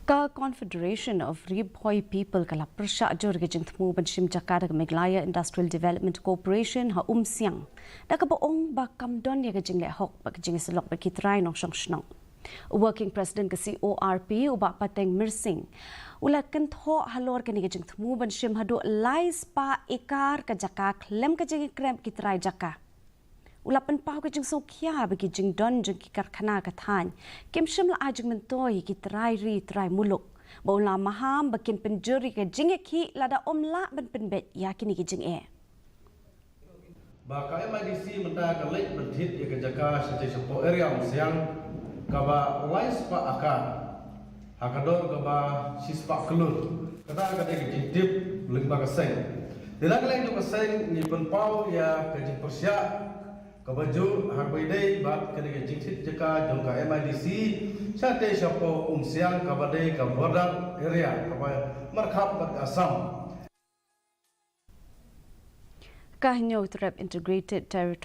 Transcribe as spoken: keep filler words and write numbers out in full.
Ka Confederation of Ri Bhoi People ka la pyrshah jur ka jingthmu ban shim jaka da ka Meghalaya Industrial Development Corporation ha Umsiang, da kaba ong ba kam don ïa ka jingleh hok bad ka jingïasyllok bad ki trai nongshong shnong. U Working President ka C O R P, u Bah Pateng Myrsing, u la kynthoh halor kane ka jingthmu ban shim haduh lai spah ekar ka jaka khlem ka jingïakren bad ki trai jaka. U la pynpaw ka jingsngewkhia ba ki jingdon jong ki karkhana ka thaiñ kim shym la ai jingmyntoi ïa ki trai ri trai muluk, bad u la maham ba kin pynjur ïa ka jingïakhih lada ym lah ban pynbeit ïa kine ki jingeh. Ba ka M I D C mynta ka leit ban thied ïa ka jaka shatei shapoh area Umsiang kaba lai spah akar ha ka dor kaba shispah klur. Kata ka dei ka jingtip lyngba ka seng. Te na ka liang jong ka seng ngi pynpaw ïa ka jingpyrshah kaba jur ha kaba ïadei bad kane ka jingthied jaka jong ka M I D C shatei shapoh Umsiang kaba dei ka border area kaba markhap bad ka Assam. Ka Hynñiewtrep Integrated Territory